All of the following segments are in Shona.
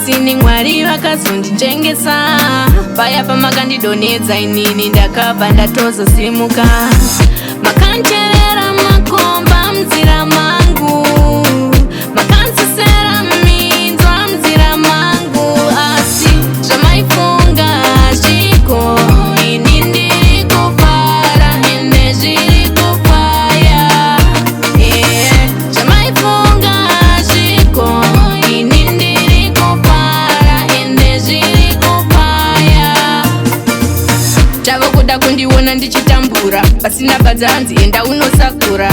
Asi ni Mwari vakazondinzvengesa. Paya pamakandidonhedza inini ndakabva ndatozosimuka. Makancherera makomba munzira mangu, makansisera minzwa munzira mangu, asi zvamaifunga zviko, ini ndiri kufara ende zviri kufaya. Yeah. Zvamaifunga zviko, ini ndiri kufara ende zviri kufaya. Chavo kuda kundiona ndichitambura pasina badzanzi enda unosakura,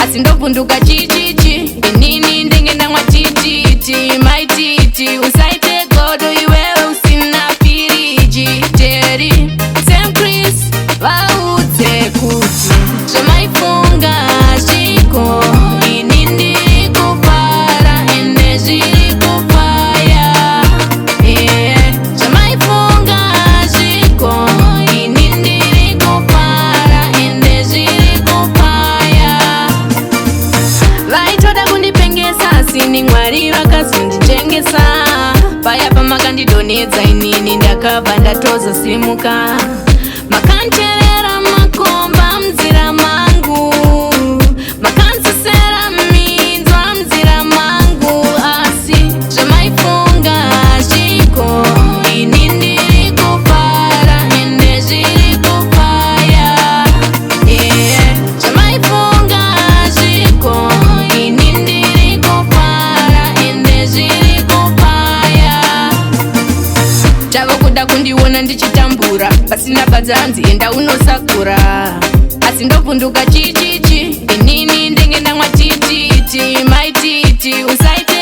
asi ndobvunduka chichichi, inini ndenge ndamwa tititi. Maititi usaite godo iwewe usina firiji. Jerry Sam Chris, vaudze kuti zvamaifunga zviko, ini ndiri kufara ende zviri kufaya. Yeah. Zvamaifunga zviko, ini ndiri kufara ende zviri kufaya. Vaitoda kundipengesa, asi ni Mwari vakazondinzvengesa. Paya pamakandidonhedza inini ndakabva ndatozosimuka. Makancherera makomba munzira mangu, makansisera minzwa munzira mangu, asi zvamaifunga zviko, ini ndiri kufara ende zviri kufaya. Yeah. Zvamaifunga zviko, ini ndiri kufara ende zviri kufaya. Chavo kuda kundiona ndichitambura pasina badzanzi enda unosakura, asi ndobvunduka chichichi, inini ndenge ndamwa tititi. Maititi usaite